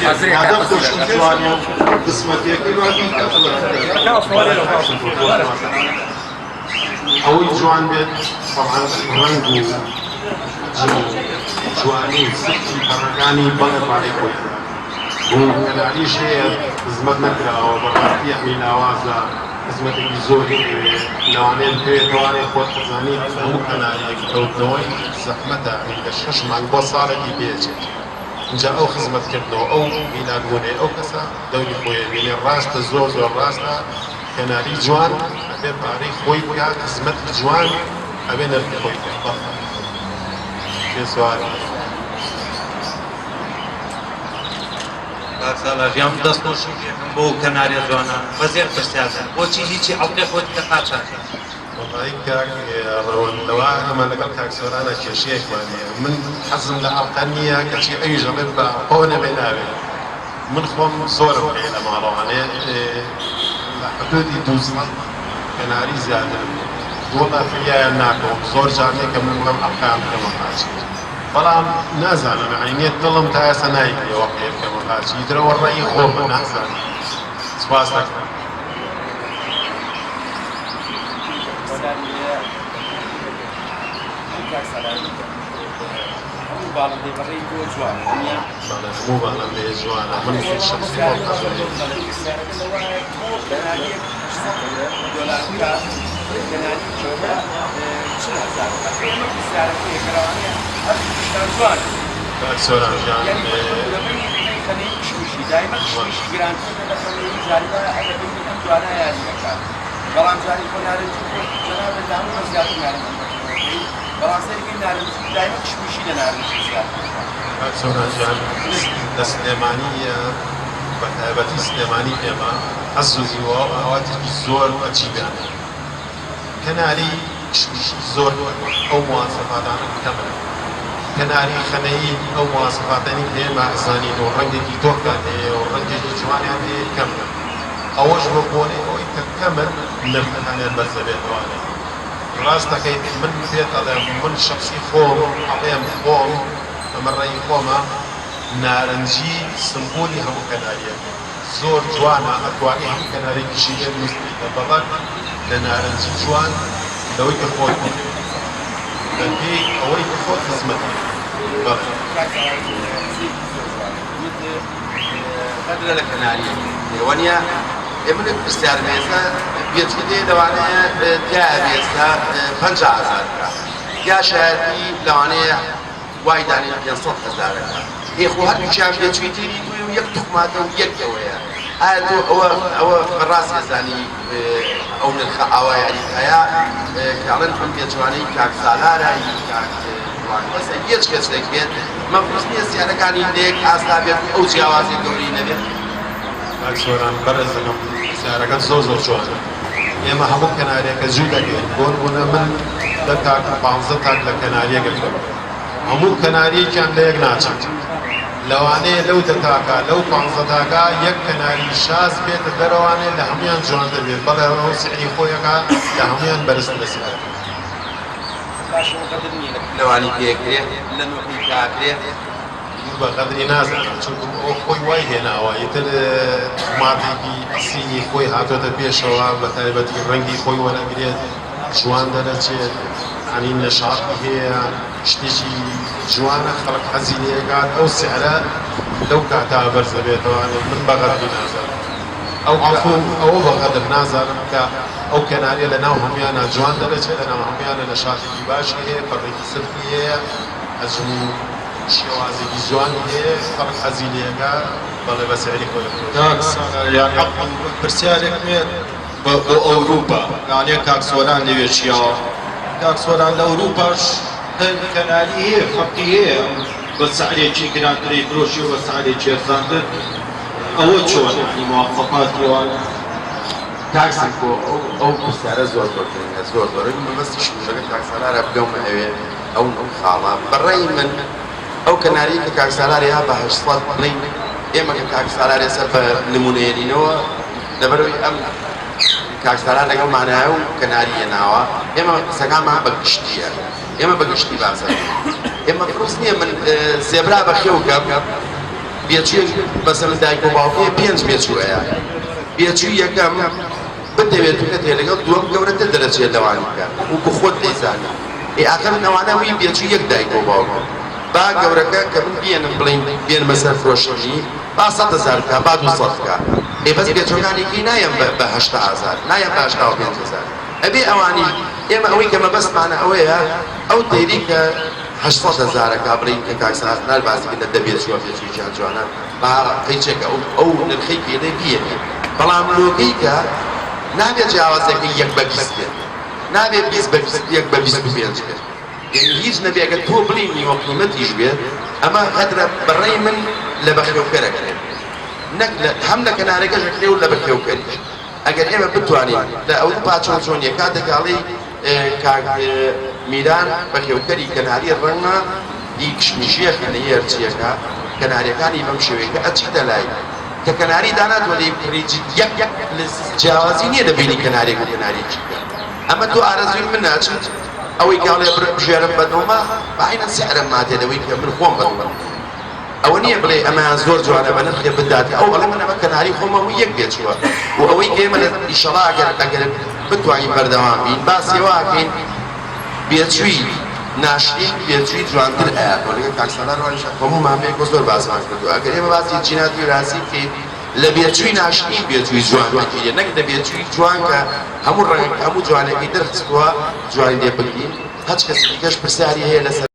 مادەم خۆشی جوانە و قسمەتێکەی با بیکات. ئەوەی جوان بێت تەبعەن ڕەنگ و حەجم و جوانی و سفتی پەڕەکانی بەڵێ پارەی خۆی ئەدات. بوو کەناریش هەیە خزمەت نەکراوە بەڕاستی یەعنی لاوازە خزمەتێکی زۆری ئەوێ لەوانەیە بکەوێتەوانێ خۆت ئەزانیت هەموو کەناریەک کەوتنەوەی زەحمەتە یەعنی لە شەش مانگ بۆ ساڵێکی پێ ئەچێت ئینجا ئەو خزمەت کردنەوە ئەو هیلاک بوونەی ئەو کەسە دەوری خۆی ئەبینێ ڕاستە زۆر زۆر ڕاستە کەناری جوان ئەبێ پارەی خۆی بکا خزمەتی جوان ئەبێ نرخی خۆی بکا بەڵێ شێسوار. کاک سالار گیان دەست خۆشی لێکەم بۆ ئەو کەناریە جوانانە بەس یەک پرسیار هەیە بۆچی هیچی ئەڵقەی خۆت لە قاچا نیە؟ وەڵایی کاک ڕەوەند لەوە ئێمە لەگەڵ کاک سۆرانا کێشەیەکمان هەیە من حەزم لە ئەڵقە نییە کەچی ئەویش ئەڵێ بە ئەڵقەوە نەبێ نابێ من خۆم زۆرم هەیە لە ماڵەوانێ لە حدودی 200 کەناری زیاترم هەیە وەڵا فریایان ناکەوم زۆر جار نیە کە من بڵێم ئەڵقەیان بکەمە قاچی بەڵام نازانم یەعنی نیەت دڵم تا ئێستا نایگرێ وەقەیە بکەمە قاچی ئیتر ئەوە ڕەئی خۆمە نازانم سوپاس دەکەم. هەموو باڵندەی بەڕێی تۆ جوانە وەنیە؟ بەڵێ هەموو باڵندەیە جوانە من شەخسی خۆم حەزم لێیە. پرسیارەکە لەوەیە تۆ کەناریەک 800 دۆلار بکات کەناریەکی کە 40 هەزار بکات ئێمە پرسیارەکەیە کە لەوانەیە هەردووکیشتان جوانن. کاک سۆران گیان یانی لەبەری خەنەی کشمیشی دایمە کشمیشی گرانترە لە خەنەی جاری وایە ئەگەر ببینی ئەم دوانە یاری ئەکات بەڵام جاری خۆ نارنجی خۆ جەنابت لە هەموو بە زیاتر نارنجی بەخێوەکەی بەڵام سەیرکەی نارنجی دایمە کشمیشی لە نارنجی زیاتر. کاک سۆران گیان لە سلێمانی بە تایبەتی سلێمانی ئێمە حەز و هیوا و ئاواتێکی زۆر عەجیبیان هەیە کەناری کشمیشی زۆر کەمە ئەو مواسەفاتانە کەمن کەناری خەنەیی ئەو مواسەفاتەنی کە ئێمە ئەزانین و ڕەنگێکی تۆخیان هەیە و ڕەنگێکی جوانیان هەیە کەمن ئەوەش بە بۆنەی ئەوەی کە کەمن نرخەکانیان بەرزەبێتەوانێ ڕاست دەکەیت من پێت ئەڵێم من شەخسی خۆم ئەڵێم خۆم ئەمە ڕەئی خۆمە نارنجی سمبولی هەموو کەناریەکە زۆر جوانە ئەتوانی هەموو کەنارێکیشی لێ دروست بکەیت بەڵام لە نارنجی جوان لەوەی کە خۆت بیکەیت بە پێی ئەوەی کە خۆت خزمەتی بکەیت بەڵێ. کاک سالار قسەیەکی زۆر جوانە وت غەدرە لە کەناریەک وەنیە ئێ من پرسیارم ئێستا بێچوودێ لەوانەیە تایە بێ ئێستا 50 هەزار بکا یا شایەتی لەوانەیە وای دانێن 500 هەزارەکە ئێ خۆ هەردووکیان بێچووی تێری دووی و یەک توخماتە و یەک ئەوەیە ئایا تۆ ئەوە ئەوە بەڕاست ئەزانی ئەو نرخە ئاوا یاری کایە کە ئەڵێن ئەم بێچوانەی کاک سالارە ی کاک فڵان کەسە هیچ کەسێک بێت مەفروز نییە سیارەکانی لە یەک ئاستا بێت و ئەو جیاوازی گەورەی نەبێت. کاک سۆران بەڕێزەکەم پرسیارەکەت زۆر زۆر جوانە ئێمە هەموو کەناریەکە جوو دەکەین بۆ نمونە من 10 تاک 15 تاک لە کەناریەک ئەکەم هەموو کەناریەکیان لە یەک ناچن لەوانەیە لەو 10 تاکە لەو 15 تاکە یەک کەناری شاز بێتە دەرەوانێ لە هەمویان جوانتر بێت بەڵێ ئەو سعری خۆیەکە لە هەمویان بەرزترە سعرەکە. باشە غەدر نییە لە لەوانی پێکرێ لە نوحی کاکرێ. من بە غەدری نازانم چونکم ئەو خۆی وای هێناوە ئیتر مادێکی ئەسیلی خۆی هاتۆتە پێشەوە بە تایبەتی ڕەنگی خۆی وەرەگرێت جوان دەرەچێت یانی نەشاتی هەیە شتێکی جوانە خەڵک حەزی لێکات ئەو سعرە لەو کاتا بەرزەبێتەوە من بە غەدری نازانم ئەو عەفو ئەوە بە غەدر نازانم کە ئەو کەناریە لە ناو هەمویانە جوان دەرەچێت لە ناو هەمویانە نەشاتێکی باشی هەیە پەڕێکی سفتی هەیە حەجم و شێوازێکی جوانی هەیە خەڵک حەزی لێ ئەکا بەڵێ بە سعری خۆی ئەفرۆشێ. کاک سالار یان عەفو پرسیارێکم هەیە بۆ ئەوروپا لەوانەیە کاک سۆران لەوێ ژیاوە کاک سۆران لە ئەوروپاش کەناری هەیە فەرقی هەیە بە سعرێکی گرانتر ئەیفرۆشی و بە سعرێکی هەرزانتر ئەوە چۆن یانی موافەقاتی ئەوان؟ کاک سمکۆ ئەو پرسیارە زۆر زۆر گرنگە زۆر زۆر مەبەستی شوشەکە کاک سالارە بگەمە ئەوێ ئەو خاڵە بەڕای من ئەو کەناری کە کاک سالار یا بە 800 بڵین ئێمە کە کاک سالار ئێستا بە نمونەیەنینەوە لەبەرەوەی ئەم کاک سالار لەگەڵ مانایە و کەناری هێناوە ئێمە قسەکانمان بە گشتیە ئێمە بە گشتی باسە ئێمە فروز نییە من زێبرا بەخێو کەم. بێچوویەک مەسەلەن دایک و باوکێ پێنج بێچوو ئەیە بێچووی یەکەم بتەوێت و نەتەوێت لەگەڵ دووەم گەورەتر دەرەچێت لەوانی کە وەکو خۆت دەیزانی. ئێ ئاخر من ئەوانە هی بێچووی یەک دایک و باوکن. با گەورەکە کە من بیەنم بڵێین بێنمە سەر فرۆشتنی با 100,000 بکا با 200 بکا. ئێ بەس بێچووەکانی کەی نایەم بە 80,000 نایەم بە 85,000. ئەبێ ئەوانیش ئێمە ئەوەی کە مەبەستمانە ئەوەیە ئەو تەیرەی کە 800 هەزارەکە بڵێین کە کاک سەلاح باسی کرد لە دە بێچووە بێچوویەکیان جوانە با قەیچێکە ئەو ئەو نرخەی پێ دێ بیەنێ. بەڵام لۆکەی کە نابێ جیاوازیەکەی یەک بە 20 بێت. نابێ 20 بە 20 یەک بە 25 بێت. یەعنی هیچ نەبێ ئەگەر تۆ بڵێی نیوە قیمەتیش بێت ئەمە غەدرە بە ڕەی من لە بەخێوکەر ئەکرێ نەک لە هەم لە کەنارەکەش ئەکرێ و لە بەخێوکەریش. ئەگەر ئێمە بتوانین لە ئەوروپا چۆن چۆنیە کاتێک ئەڵێی کاک میران بەخێوکەری کەناری ڕەنگە هی کشمیشیە خەنەیە هەرچیەکە کەناریەکانی بەم شێوەیە کە ئەچیتە لای کە کەناری دانا تۆ لێی بکڕی یەک یەک جیاوازی نییە لە بینی کەنارێک و کەنارێکی کە ئەمە تۆ ئارەزووی منە چون ئەوەی کاڵێ بژێرم بە دڵمە بە عەینەن سعرم ماتێ لەوەی کە من خۆم بە دڵم. ئەوە نییە بڵێ ئەمەیان زۆر جوانە بە نرخێ بداتێ ئەو ئەڵێ من ئەمە کەناری خۆمە و یەک بێچووە و ئەوەی کە ئێمە لە ئیشەڵا ئەگەر ئەگەر بتوانین بەردەوام بین باسی وا ئەکەین بێچووی ناشرین بێچووی جوانتر ئەیاتەوە لەگەڵ کاک سالار وانیش هەموومان پێکەوە زۆر باسمان کردووە ئەگەر ئێمە باسی جیناتی وراسی بکەین لە بێچووی ناشرین بێچووی جوان دەگیرێ نەک لە بێچووی جوان کە هەموو ڕەنگ هەموو جوانەکەی دەرخستووە جوانی لێ بگرین. هەچ کەسی دیکەش پرسیاری هەیە لەسەر.